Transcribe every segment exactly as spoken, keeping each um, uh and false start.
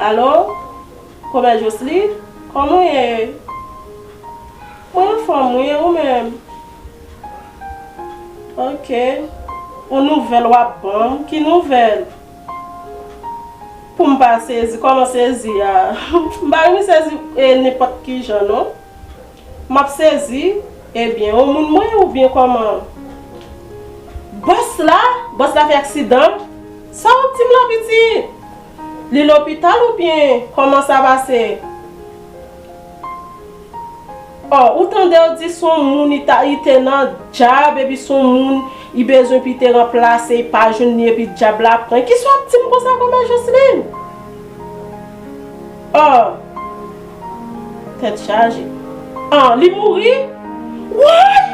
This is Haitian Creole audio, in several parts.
Alo? Kòmè Josely? Kòman w ye? Mwen anfòm wi, e ou menm? Ok. Yon nouvèl w ap ban m? Ki nouvèl? Pou m pa sezi, kòman sezi a? M pa renmen sezi, e, nenpòt ki jan, non. M ap sezi. Ebyen, ou moun mwen oubyen kòman? Bòs la? Bòs la fè aksidan? Sa w ap di m la, pitit? Li lopital oubyen kòman sa pase? Ò, ou tande yo di se yon moun li ta, li te nan djab, epi se yon moun li bezwen pou li te ranplase, li pa jwenn li, epi djab la pran. Kisa w ap di m konsa, kòmè Joseline? Ò, tèt chaje. An, li mouri? Woy!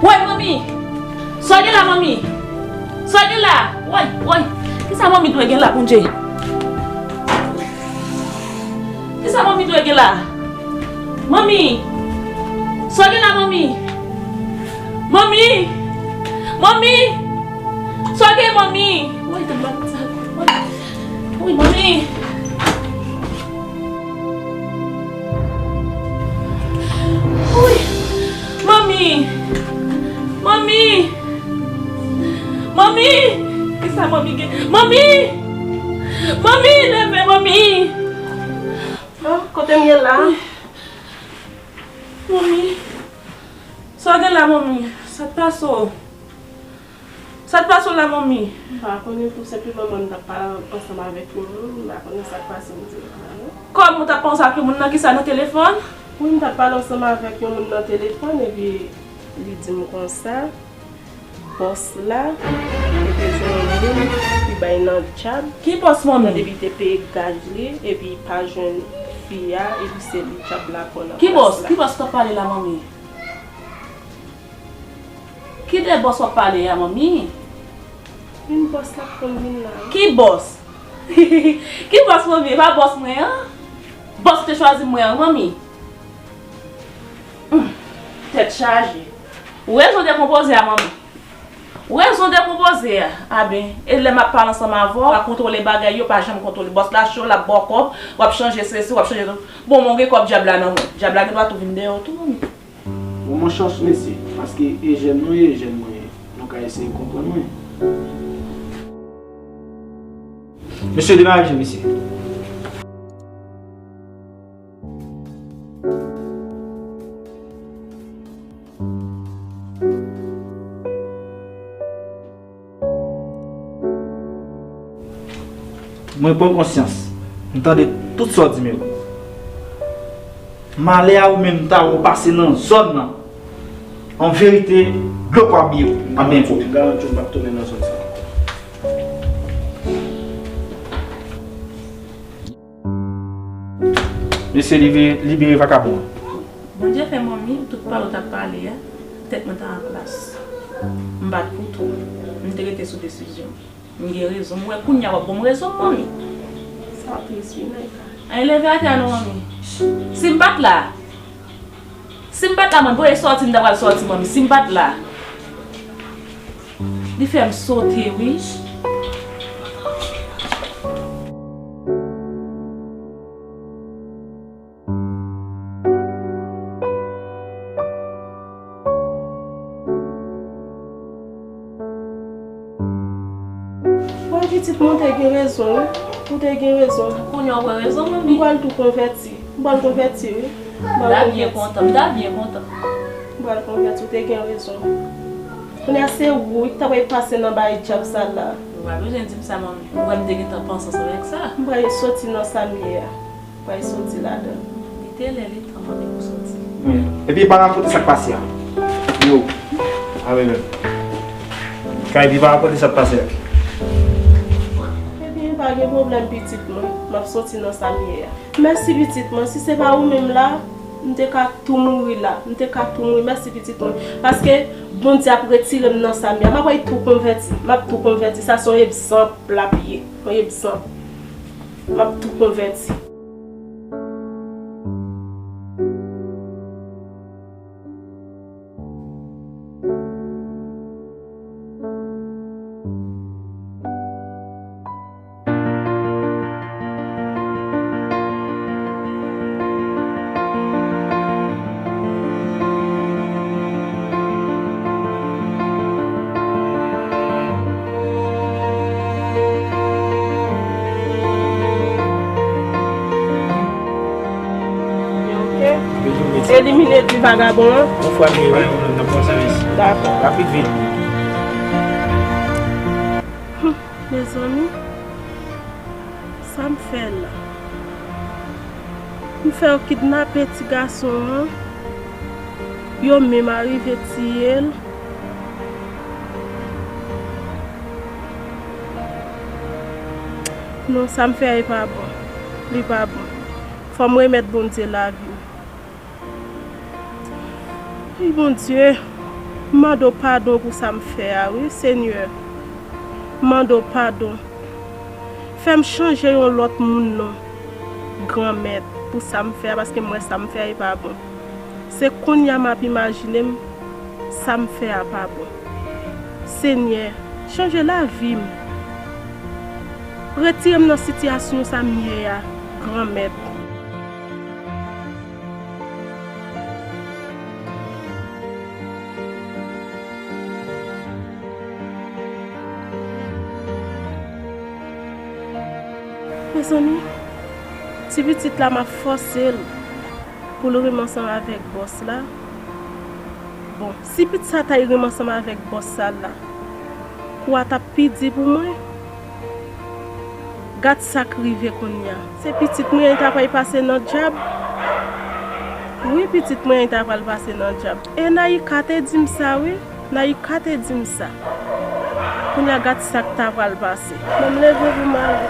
Woy, manmi! Sa w gen la, manmi? Sa w gen la? Woy, woy! Kisa manmi dwe gen la, Bondye? Kisa manmi dwe gen la? Manmi! Sa w gen la, manmi? Manmi! Manmi! Sa w gen, manmi? Woy, tèt bat sa. Woy, manmi! Woy! Manmi! Manmi! Manmi! Kisa manmi gen? Manmi! Manmi, leve, manmi! Ah, kote m ye la? Manmi, sa w gen la, manmi? Sa k pase w? Sa k pase w la, manmi? M pa konnen, tou senpleman, mwen, m t ap pale ansanm avèk yon moun, m pa konnen sa k pase m di w la, non. Kòman w t ap pale ansanm ak yon moun nan kisa, nan telefòn? Wi, m t ap pale ansanm avèk yon moun nan telefòn, epi li di m konsa, bòs la, li te jwenn yon moun ki bay nan djab. Ki bòs, manmi? Kote li te peye gaj li, epi li pa jwenn fi a, epi se li djab la pran nan plas la. Ki bòs? Ki bòs w ap pale la, manmi? Ki de bòs w ap pale a, manmi? Vin bòs la konn vin la, wi. Ki bòs? Ki bòs, manmi? E pa bòs mwen an? Bòs te chwazi mwen an, manmi? Humm, tèt chaje. Ou rezon dekonpoze a, manmi. Ou rezon dekonpoze a. A ben, e lè m ap pale ansanm avè w, pa kontwole bagay yo, pa janm kontwole. Bòs la cho, l ap ba w kòb, w ap chanje sesi, w ap chanje tout. Bon, mwen gen kòb djab la nan mwen. Djab la gen dwa tou vin dèyè w tou, manmi. Bon, mwen chans, mesye, paske e jèn nou ye, e jèn mwen ye. Nou ka eseye konprann mwen. Mesye, demare jèn, mesye. Mwen pran konsyans. M tande tout sa w di m yo. Malè a ou menm ta wè w pase nan zòn nan. An verite, dlo pa bliye w. M ap byen di w. M garanti w m p ap tounen nan zòn sa. Mesye libere, libere vakabon an. Bondye fè manmi, tout pale w t ap pale a, tèt mwen t anplas. M pa t koute w. M te rete sou desizyon m. M gen rezon. M wè kounye a w ap ban m rezon, manmi. Sa tris, wi, Naïka. Ann leve atè a non, manmi. Si m pa t la, si m pa t la, mwen voye sòti, m ta pral sòti, manmi. Si m pa t la. Li fè m sote, wi. Wi, pitit mwen, ou te gen rezon, wi. Ou te gen rezon. Kounye a w wè rezon, manmi. M pral tou konvèti. M pral konvèti, wi. M pral konvèti. M ta byen kontan, m ta byen kontan. M pral konvèti, ou te gen rezon. Kounye a se ou wi ki ta pral pase nan bagay dyab sa la. Ou pa bezwen di m sa, manmi. Ou wè m te gentan panse ansanm avèk sa. M pral soti nan sa m ye a. Pral soti ladan. Li te lè, li tan, manmi, pou soti. Epi pa rakonte sa k pase a. Yo. A mwen menm. Kay, epi pa rakonte sa k pase a. Ebyen, pa gen pwoblèm, pitit mwen. M ap soti nan sa m ye a. Mèsi, pitit mwen. Si se pa ou menm la, m te ka tou mouri la. M te ka tou mouri. Mèsi, pitit mwen. Paske Bondye ap retire m nan sa m ye a. M ap tou konvèti. M ap tou konvèti. Sa se yon egzanp l ap ye. Yon egzanp. M ap tou konvèti. Ok. Elimine di vagabon an. Yon fwa m ye, wi. Dakò. Rapid vit. Hum, mezanmi. Sa m fè la? M fè yo kidnape ti gason an, yo menm arive tiye l. Non, sa m fè a, e pa bon. Li pa bon. Fò m remèt Bondye lavi m. Wi, Bondye, m mande w padon pou sa m fè a, wi, Senyè. M mande w padon. Fè m chanje yon lòt moun non, Granmèt, pou sa m fè a, paske m wè sa m fè a, e pa bon. Se kounye a m ap imajine m, sa m fè a pa bon. Senyè, chanje lavi m. Retire m nan sitiyasyon sa m ye a, Granmèt. Mezanmi, ti pitit la, m ap fòse l pou l renmen ansanm avèk bòs la. Bon, si pitit sa ta renmen ansanm avèk bòs sa la, kou a t ap pi di pou mwen. Gad sa k rive kounye a. Se pitit mwen an li ta pral pase nan dyab. Wi, pitit mwen an li ta pral pase nan dyab. E Naïka te di m sa, wi. Naïka te di m sa. Kounye a, gad sa k ta pral pase. Bon, m leve pou m ale.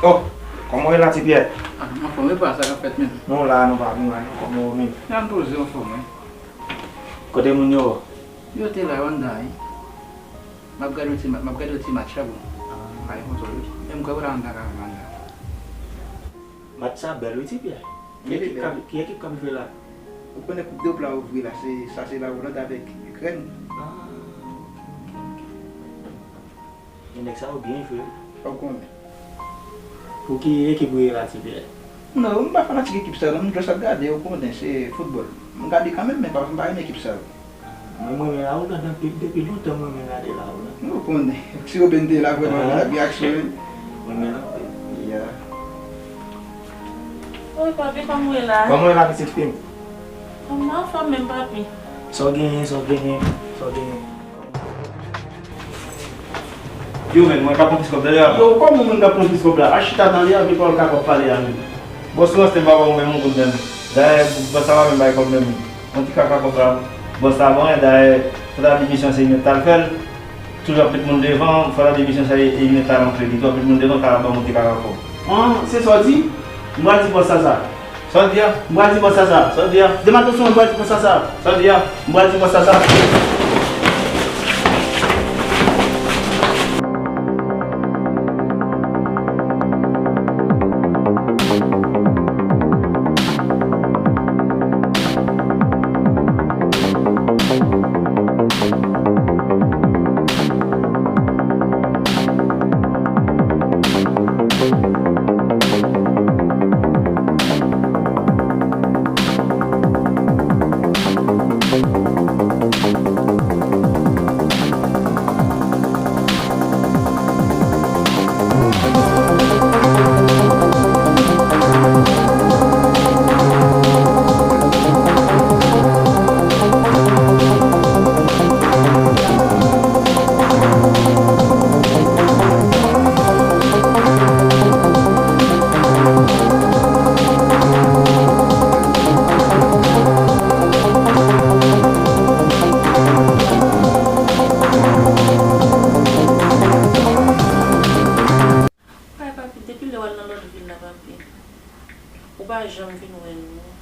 Oh, kòman w ye la, Ti Pyè? Ah, anfòm, e pa sa k ap fèt menm. Nou la, nou pa vin la, non, kòman w menm? Nan poze anfòm, wi. Kote moun yo? Yo te la, yo anndan, wi. M ap gade yon ti ma-, m ap gade yon ti match la, bon. Ah. Pa gen kontwòl, wi. Men m kwè yo la anndan kanmenm, anndan. Match sa bèl, wi, Ti Pyè. Ki ekip k ap, ki ekip k ap jwe la? Ou konnen koup de la ouvri la, se, sa se la Oland avèk Ikrèn. Ah, ok, ok, ok. Men nèg sa yo byen jwe, wi. Ou konnen. Pou ki ekip ou ye la, Ti Pyè? Non, m pa fanatik ekip sa yo, non, m just ap gade, ou konnen, se foutbòl. M gade kanmenm, men pa, m pa renmen ekip sa yo. Mwen, m renmen la Oland anpil, depi lontan mwen renmen gade la Oland. Ou konnen, si Robben te la, vrèman, ah, m t ap gen aksyon, wi. Mwen renmen l anpil. Yeah. Wi, papi, kòman w ye la? Kòman w ye la, pitit fi m? Mwen anfòm menm, papi. Sa w genyen, sa w genyen, sa w genyen. Yo, men, mwen ka pran plis kòb la, yo. Yo, kòman moun ka pran plis kòb la? A chita nan li a, vye pawòl ka kòb pale a menm. Bòs nou an se pa bon menm, ou konn menm. Dayè, bòs sa pa menm bay kòb menm. Yon ti kaka kòb la, bòs la bon, dayè, fò ta demisyon se li mèt ta l fè l. Toujou ap met moun devan, fò ta demisyon se li mèt ta l antre li. Toujou ap met moun devan, ka ban moun ti kaka kòb. An, se sa w di? M pral di bòs la sa. Sa w di a? M pral di bòs la sa. Sa w di a? Demen atò sou mwen, m pral di bòs la sa. Sa w di a? M pral di bòs la sa. Ay, papi, depi lè w al nan lòt vil la, papi, ou pa janm vin wè nou.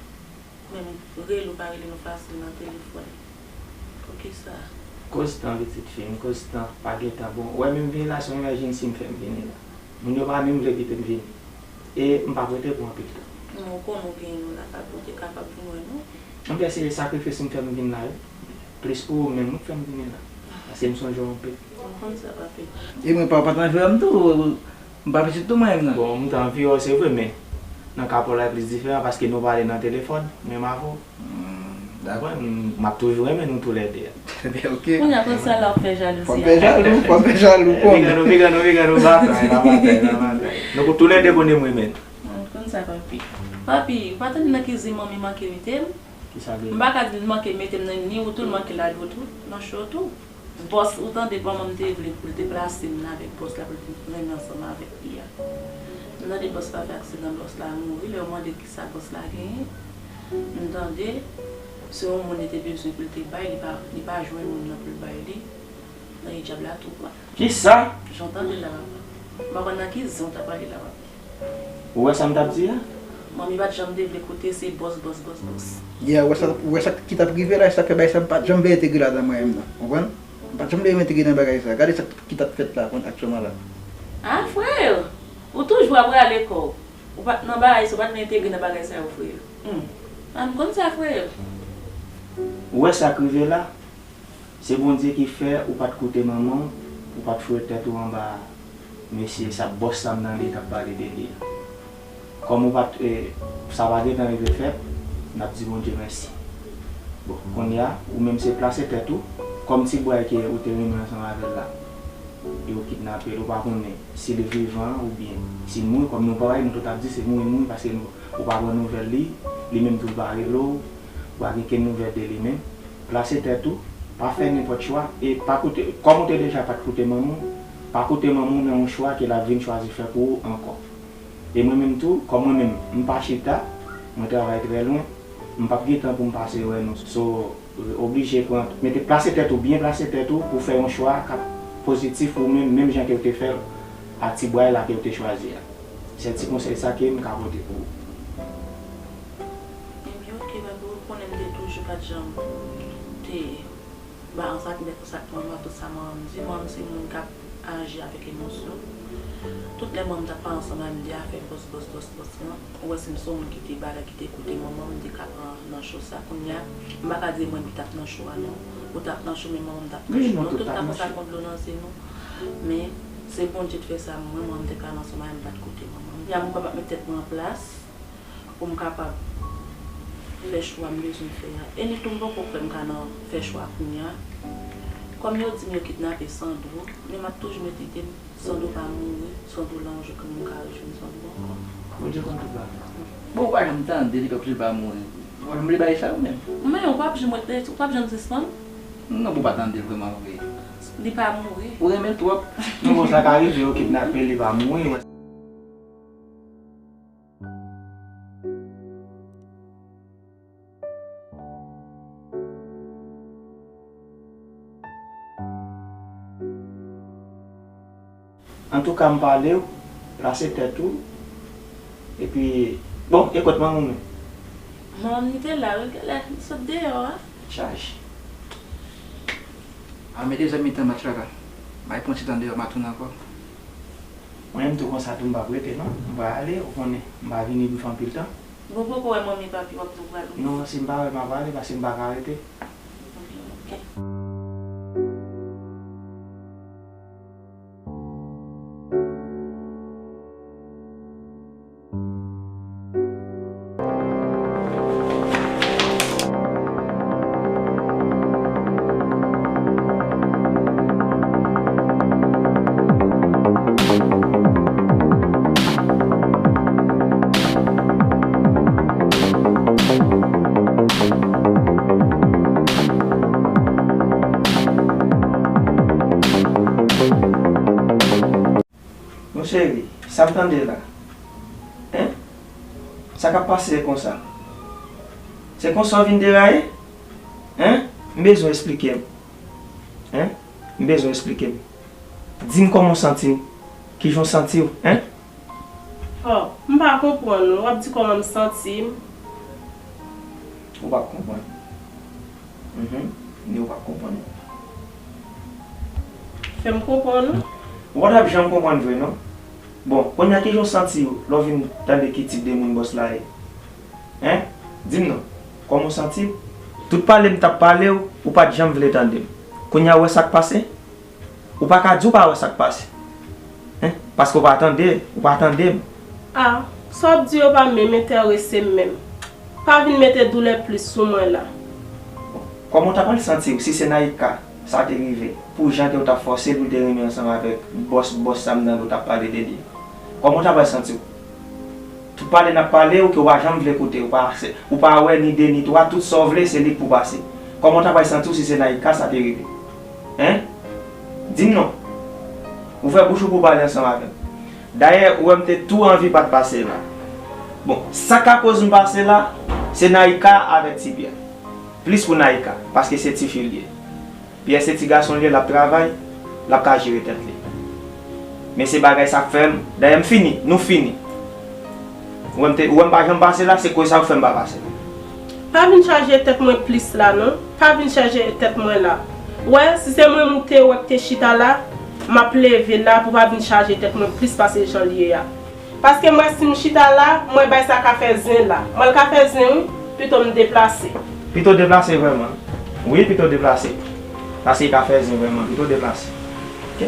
Menm rele, ou pa rele nou fasil nan telefòn. Poukisa? Koz tan, pitit fi m, koz tan, pa gen tan. Bon, ou wè menm vini la, se yon emèjensi m fè m vini la. Moun yo pa menm vle kite m vini. E m p ap rete pou anpil tan. Non, ou konnen ou gen nou la, papi, ou te kapab vin wè nou. Anben, se sakrifis m fè m vin la, wi. Plis pou ou menm, wi, k fè m vini la. Paske m sonje w anpil. M konn sa, papi. E mwen pa, pa t anvi wè m tou, m pa pitit tou mwen menm nan. Bon, m t anvi wè w, se vre, men nan ka pa w la, e plis diferan, paske nou pale nan telefòn, menm avè w. Hmm, dakò. M, m ap toujou renmen nou toulède. Enben, oke. Kounye a, konsa la w ap fè jalouzi a. Fò m fè jalou, fò m fè jalou, konn. Piga nou, piga nou, piga nou, batay, la batay, la batay. Nou toulède konnen m renmen nou. M konn sa, papi. Papi, ou pa tande nan kizin manmi manke mete m? Kisa gen? M pa ka di l manke mete m nan ni ou tou, l manke lage w tou, nan cho tou. Bòs, ou tande kòman m te vle pou l te plase m nan avèk bòs la, pou l te renmen ansanm avèk li a. M tande bòs la fè aksidan, bòs la mouri. Lè yo mande kisa bòs la genyen, m tande se yon moun li te bezwen pou l te bay, li pa, li pa jwenn moun nan pou l bay li. Nan dyab la tou pran. Kisa? Jan w tande l la, papa. M pa konn nan ki zen w t ap pale la, papa. Ou wè sa m t ap di a? Manmi pa t janm te vle koute, se bòs, bòs, bòs, bòs. Yeah, ou wè sa, ou wè sa ki t ap rive la, e sa k fè bagay sa m pa t janm vle entegre ladan mwen menm nan. Konprann? M pa t janm vle entegre nan bagay sa. Gade sa ki t ap fèt la, konn aktyèlman la. Ah, frè! Ou toujou ap rale kò w. Ou pa t nan bagay sa, ou pa t vle entegre nan bagay sa yo, frè. Hmm. Ah, m konn sa, frè. Ou wè sa k rive la? Se Bondye ki fè ou pa t koute manman w, ou pa t foure tèt ou anba mesye sa, bòs sa m tande t ap pale de li a. Kòm ou pa t, e, sa pa gentan rive fèt, n ap di Bondye mèsi. Bon, kounye a, ou menm se plase tèt ou, kòm ti bway ke ou te renmen ansanm avè l la, yo kidnape l, ou pa konnen si l vivan oubyen si l mouri, kòm nou pa wè, nou tout ap di se mouri, mouri, paske nou, ou pa pran nouvèl li, li menm tou l pa rele w, ou pa gen kenn nouvèl de li menm. Plase tèt ou, pa fè nenpòt chwa, e pa koute, kòm ou te deja pa t koute manman w, pa koute manman w nan yon chwa ke l ap vin chwazi fè pou ou ankò. E mwen menm tou, kòm mwen menm, m pa chita, mwen travay trè lwen, m p ap gen tan pou m pase wè nou. So, oblije pran, mete, plase tèt ou, byen plase tèt ou pou fè yon chwa k ap pozitif pou ou menm, menm jan ke w te fè l a ti bway la ke w te chwazi a. Sèl ti konsèy sa ke m ka pote pou ou. Ebyen, oke, papi, ou konnen m te toujou pa t janm te ba ansanm ak nèg konsa ak manman, tout sa manman m di. Manman m se moun k ap aji avèk emosyon. Tout lè manman m t ap pale ansanm avè m de afè bòs, bòs, bòs, bòs lan, ou wè si m se yon moun ki te bagay, ki te koute manman m, m te ka pran nan cho sa. Kounye a, m pa ka di mwen ki t ap nan cho a, non. Ou t ap nan cho, men manman m t ap nan cho. Non, tout t ap konsa kon dlo nan zye nou. Men, se Bondye t fè sa, mwen, manman m te pale ansanm avè m, m pa t koute manman m. Kounye a, m kwè m ap met tèt mwen an plas. Pou m kapab fè chwa m bezwen fè a. E ni tou m poko kwè m ka nan fè chwa kounye a. Kòm yo di m yo kidnape Sandro, men m ap toujou medite m, Sandro pa mouri, Sandro la yon jou ke m ka rejwenn Sandro ankò. Bondye konn tout bagay. Bon, ou pa janm tande li, pèp li pa mouri. Ou pa janm vle bay sa ou menm? Men ou p ap janm rete, ou p ap janm sispann. Non, pou w pa tande l vrèman vre. Li pa mouri. Ou renmen l twòp. Non, bon, sa ka rive, yo kidnape, li pa mouri. Antouka, m pale w, plase tèt ou. Epi, bon, e kot manman w menm? Manman m, li te la, wi, l genlè sot deyò a. Chaj. A, mezanmi, tan match la la. M al pran ti tan deyò, m a tounen ankò. Mwen menm tou konsa tou, m p ap rete non. M pral ale, ou konnen, m pa vini pou fè anpil tan. Bon, poko wè manmi epi w ap tou pral wi. Non, si m pa wè l, m ap ale, paske m pa ka rete. Ok. Mon cheri, sa m tande la? Hein? Sa k ap pase konsa? Se konsa w vin deraye? Hein? M bezwen w esplike m. Hein? M bezwen w esplike m. Di m kòman w santi w. Kijan w santi w? Hein? Oh, m pa konprann ou. W ap di kòman m santi m. Ou p ap konprann. Mhm. Men ou p ap konprann. Fè m konprann ou. Ou pa t ap janm konprann vre non. Bon, kounye a kijan w santi w lè w vin tande ki tip de moun bòs la ye? Hein? Di m non. Kòman w santi w? Tout pale m t ap pale w, ou pa t janm vle tande m. Kounye a ou wè sa k pase? Ou pa ka di w pa wè sa k pase. Hein? Paske w pa tande, ou pa tande m. Ah, sa w ap di yo pa menm enterese m menm. Pa vin mete doulè plis sou mwen la. Kòman w ta pral santi w si se Naïka sa te rive, pou jan ke w t ap fòse l pou l te renmen ansanm avèk bòs, bòs sa m tande w t ap pale de li? Kòman w ta pral santi w? Tout pale n ap pale, ou ke w pa janm vle koute, ou pa, ou pa wè ni de ni twa, tout sa w vle, se li k pou pase. Kòman w ta pral santi w si se Naïka sa te rive? Hein? Di m non. Ouvè bouch ou pou w pale ansanm avè m. Dayè, ou wè m te tou anvi pa t pase la. Bon, sa k akoz m pase la, se Naïka avèk Ti Pyè. Plis pou Naïka, paske se tifi l ye. Pyè se ti gason l ye, l ap travay, l ap ka jere tèt li. Men se bagay sa k fè m, dayè m fini, nou fini. Ou wè m te, ou wè m pa janm pase la, se koz sa k fè m pa pase la. Pa vin chaje tèt mwen plis la non, pa vin chaje tèt mwen la. Ou wè, si se mwen m te wè k te chita la, m ap leve la pou pa vin chaje tèt mwen plis pase jan l ye a. Paske m wè si m chita la, m wè bagay sa ka fè zen la. M wè l ka fè zen wi, pito m deplase. Pito deplase vrèman? Wi, pito deplase. Paske l ka fè zen vrèman, pito deplase. Ok?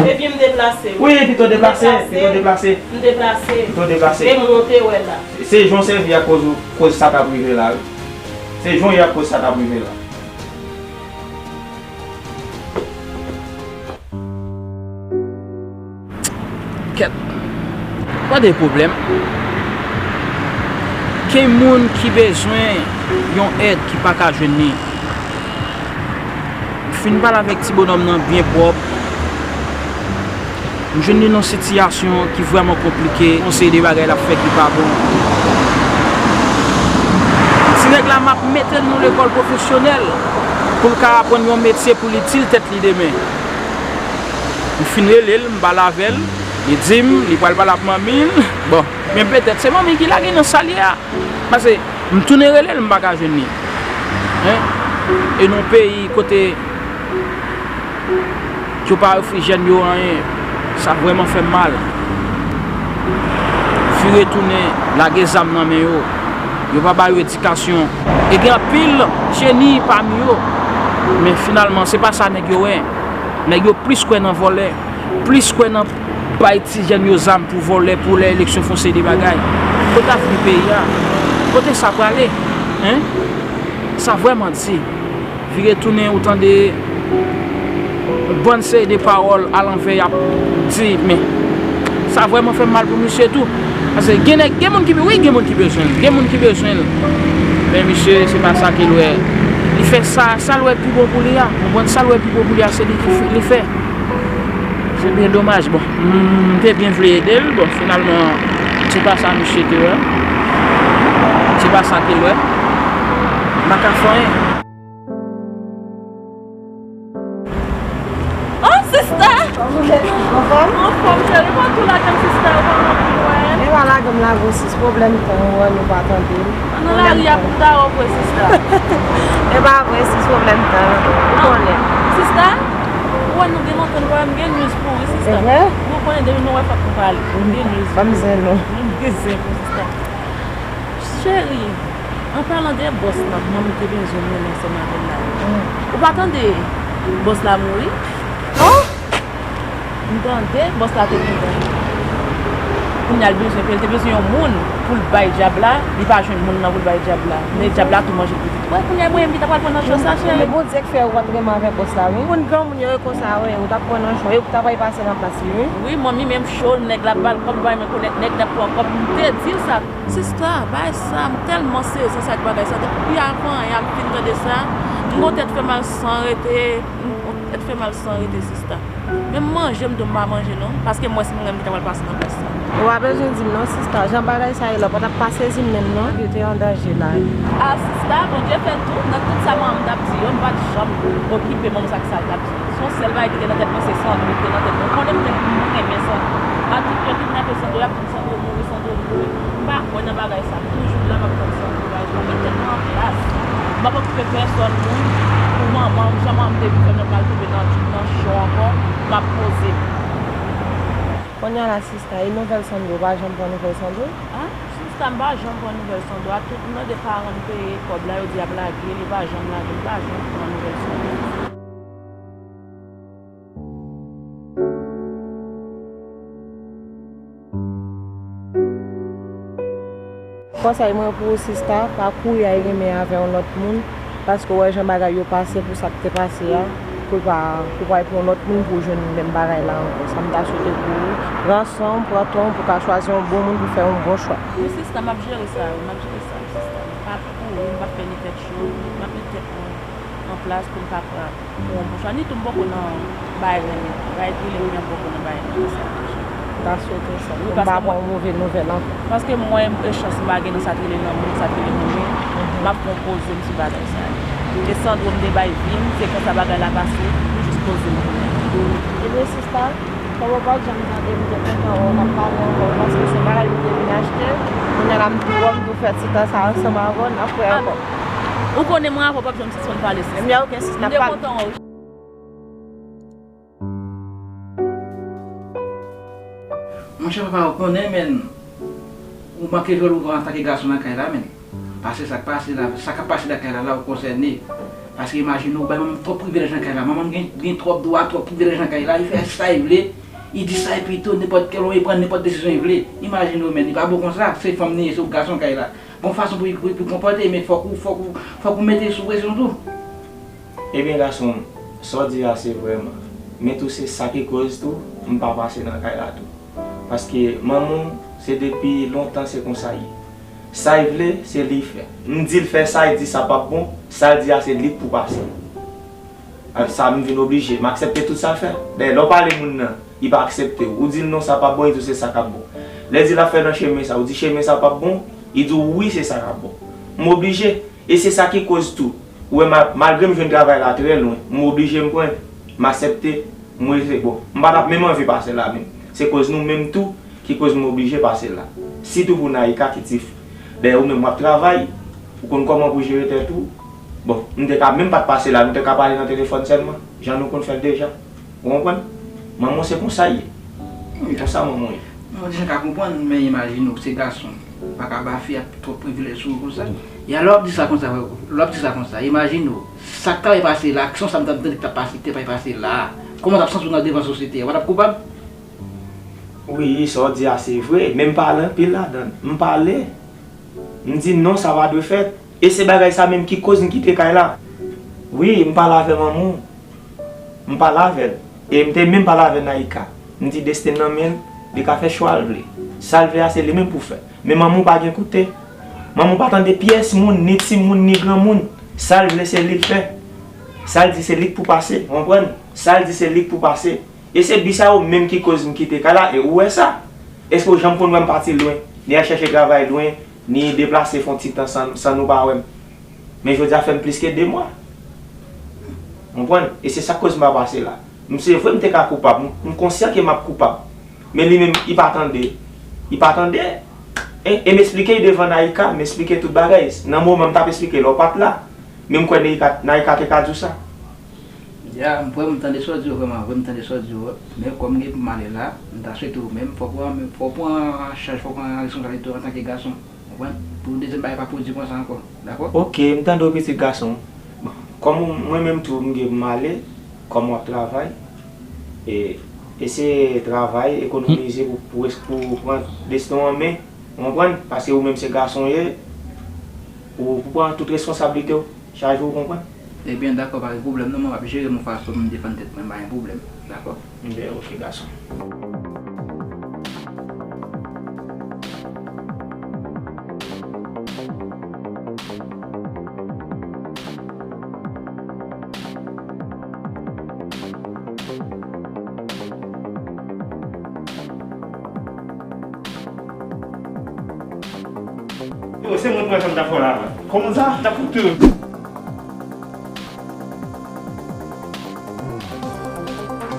Ebyen m deplase wi. Wi, pito deplase, pito deplase. M deplase. Pito deplase. E m monte wè la. Se jan w sèvi a koz ou, koz sa t ap rive la wi. Se jan w ye a koz sa t ap rive la. Kèt. Gade pwoblèm. Gen moun ki bezwen yon èd ki pa ka jwenn li. M fin pale avèk ti bonòm nan byen pwòp. M jwenn li nan sitiyasyon ki vrèman konplike, yon seri de bagay l ap fè ki pa bon. Ti nèg la, m ap mete l nan lekòl pwofesyonèl pou l ka aprann yon metye pou l itil tèt li demen. M fin rele l, m pale avè l, li di m li pral pale ak manmi l. Bon, men petèt se manmi ki lage l nan sa l ye a. Paske m tounen rele l, m pa ka jwenn li. Hein? E nan yon peyi kote yo pa ofri jèn yo anyen, sa vrèman fè m mal. Vire tounen, lage zam nan men yo. Yo pa ba yo edikasyon. E gen anpil jeni pami yo. Men finalman, se pa sa nèg yo wè. Nèg yo plis kwè nan vòlè, plis kwè nan bay ti jèn yo zam pou vòlè, pou lè eleksyon fè yon seri de bagay. Kote avni peyi a? Kote sa prale? Hein? Sa vrèman di. Vire tounen, ou tande yon bann seri de pawòl alanvè y ap di, men sa vrèman fè m mal pou misye tou. Paske gen nèg, gen moun ki, wi, gen moun ki bezwen l, gen moun ki bezwen l. Men misye, se pa sa ke l wè. Li fè sa, sa l wè pi bon pou li a. Ou konprann? Sa l wè pi bon pou li a, se li ki f-, li fè. Se byen domaj. Bon, m te byen vle ede l. Bon, finalman, se pa sa misye te wè. Se pa sa ke l wè. M pa ka fè anyen. Oh, sista! Kòman w ye, sis? Anfòm? Anfòm, cheri, mwen tou lage m, sista, ou pa anvi wè. E pa lage m lage w, sis, pwoblèm tan, ou wè nou pa tande. Nan lari a pou ta wè vre, sista. E pa vre, sis, pwoblèm tan, ou konnen. Sista, ou wè nou gen lontan nou pa wè, m gen news pou ou, wi, sista. E vre? Ou konnen depi nou wè fòk nou pale. M gen news. Ban m zen nou. M gen zen pou sista. Cheri, an palan de bòs la, manmi te bezwen mwen ansanm avè l la. Ou pa tande bòs la mouri? Oh! M tande bòs la te gen dan. Kounye a l bezwen, l te bezwen yon moun pou l bay dyab la, li pa jwenn moun nan pou l bay dyab la. Men dyab la tou manje l pi vit. Wè, kounye a mwen menm ki ta pral pran nan cho sa, cheri. Men Bondye k fè ou rantre m avè bòs la, wi. Moun granmoun yo e konsa, wi, ou t ap pran nan cho, e ou ta pral pase nan plas li, wi. Wi, manmi menm cho, nèg la ba l kòb, bay men konèt, nèg la pran kòb, m te di l sa. Sista, bay sa, m tèlman sezi sa ak bagay sa. Depi avan yè m fin tande sa, m gon tèt fè mal san rete, m gon tèt fè mal san rete, sista. Menm manje, m tou m pa manje non, paske m wè se moun ki ta pral pase nan plas la. Ou pa bezwen di m non, sista. Jan bagay sa ye la, ou pa t ap pa sezi m menm non. Ou te an danje la. A, sista, Bondye fè tou, nan tout sa manman m t ap di yo, m pa t janm okipe manman sa k sa l t ap di yo. Se yon sèl bagay ki te nan tèt mwen, se Sandro ki te nan tèt mwen. Ou konnen m te, mwen renmen Sandro. M ap di yo kidnape Sandro, y ap Sandro mouri, Sandro mouri. M pa kwè nan bagay sa. Toujou la m ap tann Sandro bagay sa. Met tèt mwen an plas. M ap okipe pèsòn moun. Pou manman m, jan manman m te vin fè m nan pral tonbe nan, nan cho ankò, m ap poze m. Kounye a la, sista, e nouvèl Sandro, ou pa janm pran nouvèl Sandro? A, sista, m pa janm pran nouvèl Sandro. A tout, m mande paran m peye kòb la, yo di y ap lage l, yo pa janm lage l, m pa janm pran nouvèl Sandro. Konsèy mwen pou ou, sista, pa kouri al renmen avè yon lòt moun, paske w wè jan bagay yo pase pou sa k te pase a, pou l pa, pou w pa al pran yon lòt moun pou w jwenn menm bagay la ankò. Sa m ta swete pou ou, pran san w, pran tan w pou w ka chwazi yon bon moun pou fè yon bon chwa. Wi, sista, m ap jere sa, wi, m ap jere sa, wi, sista. M pa kouri, m p ap fè ni tèt cho, m ap met tèt mwen an plas pou m pa pran pou yon bon chwa. Ni tou m poko nan bay renmen. Bay tou li menm poko nan bay renmen sa. M ta swete sa. Wi, pou m pa pran yon move nouvèl ankò. Paske m wè e chans m pa gen nan sa k rele lanmou, nan sa k rele renmen. M ap pran poze m sou bagay sa. E Sandro m te bay vi m, se konsa bagay la pase, m jis poze m. Ebyen, sista, kòm ou pa t janm tande m, m te kontan wè w, m ap pale ankò, paske se bagay m te vin achte. Kounye a la, m tou wè m tou fè ti tan sa ansanm avè w, n ap fè ankò. Ou konnen mwen avè w p ap janm sispann pale, sista. Ebyen, ok, sis, n ap pale. M te kontan wè w. Monchè papa, ou konnen, men, ou manke jwe wòl ou antanke gason nan kay la, men. Paske sa k pase la, sa k ap pase lakay la, la, ou konsène. Paske imajine w, bay manman m twòp privilèj nan kay la. Manman m gen, gen twòp dwa, twòp privilèj nan kay la. Li fè sa li vle, li di sa li pito, nenpòt kèl, li pran nenpòt desizyon li vle. Imajine w, men, li pa bon konsa. Se fanm li ye, se yon gason kay la. Gon fason pou, pou, pou konpòte, men fòk ou, fòk ou, fòk ou mete sou presyon tou. Ebyen, gason m, sa w di a se vrèman. Men tou se sa ki koz tou, m pa pase nan kay la tou. Paske manman w, se depi lontan se konsa l ye. Sa l vle, se li fè. M di l fè sa, li di sa p ap bon, sa l di a se li k pou pase. Ak sa, m vin oblije, m aksepte tout sa l fè. Dayè, lè w pale moun nan, li pa aksepte w. Ou di l non, sa p ap bon, li di w se sa k ap bon. Lè l di l ap fè nan chemen sa, ou di chemen sa p ap bon, li di w wi, se sa k ap bon. M oblije. E se sa ki koz tou, ou wè, ma-, malgre m jwenn travay la trè lwen, m oblije m pran, m aksepte, m rete. Bon, m pa t ap menm anvi pase la menm. Se koz nou menm tou ki koz m oblije pase la. Sitou pou Naïka ki ti f-, dayè ou menm w ap travay, ou konn kòman pou jere tèt ou. Bon, m te ka menm pa t pase la, nou te ka pale nan telefòn sèlman, jan nou konn fè l deja. Ou konprann? Manman w se konsa l ye. Wi. Konsa manman w ye. Mwen deja ka konprann, men imajine w se gason. Ou pa ka ba fi a twòp privilèj sou ou konsa. Ya lè w ap di sa konsa, lè w ap di sa konsa, imajine w, sa k ta pase la, aksyon sa m t ap tande k t ap pase, ki te pase la, kòman w t ap santi w nan devan sosyete a? Ou pa t ap koupab? Wi, sa w di a se vre, men m pale anpil ladan l. M pale, m di non, sa pa dwe fèt. E se bagay sa menm ki koz m kite kay la. Wi, m pale avè manman w. M pale avè l. E m te menm pale avè Naïka. M di desten nan men l, li ka fè chwa l vle. Sa l vle a se li menm pou fè. Men manman w pa gen koute. Manman pa tande pyès moun, ni timoun, ni granmoun. Sa l vle, se li l fè. Sa l di, se li k pou pase, w konprann? Sa l di, se li k pou pase. E se bi sa yo menm ki koz m kite kay la, e ou wè sa. Èske w janm konn wè m pati lwen, ni al chèche travay lwen, ni deplase fè yon ti tan san, san nou pa wè m? Men jodi a fè m plis ke de mwa. Konprann? E se sa k koz m pa pase la. M, se vre m te ka koupab, m, m konsyan ke m ap koupab. Men li menm, li pa tande. Li pa tande. E, e m esplike l devan Naïka, m esplike tout bagay. Nan moman m t ap esplike l, ou pa t la. Men m kwè Naïka, Naïka te ka di w sa. Ya, m vrèman tande sa w di yo, vrèman, vrèman tande sa w di yo. Men kòm m gen pou m ale la, m ta swete ou menm, fò w pran, fò w pran chaj, fò w pran responsablite w antanke gason. Konprann? Pou dezyèm bagay pa pwodui konsa ankò. Dakò? Ok, m tande w pitit gason. Bon, kòm ou, mwen menm tou, m gen pou m ale, kòm w ap travay, e, eseye travay, ekonomize pou, pou, pou pran desten w an men, ou konprann? Paske ou menm se gason w ye, ou pou pran tout responsablite w, chaj ou, ou konprann? Ebyen, dakò, pa gen pwoblèm non, mwen m ap jere m yon fason pou m defann tèt mwen, pa gen pwoblèm, dakò? Ebyen, ok, gason. Yo, se mwen pran sa m ta fè w la. Kòman sa? M ta fout ou.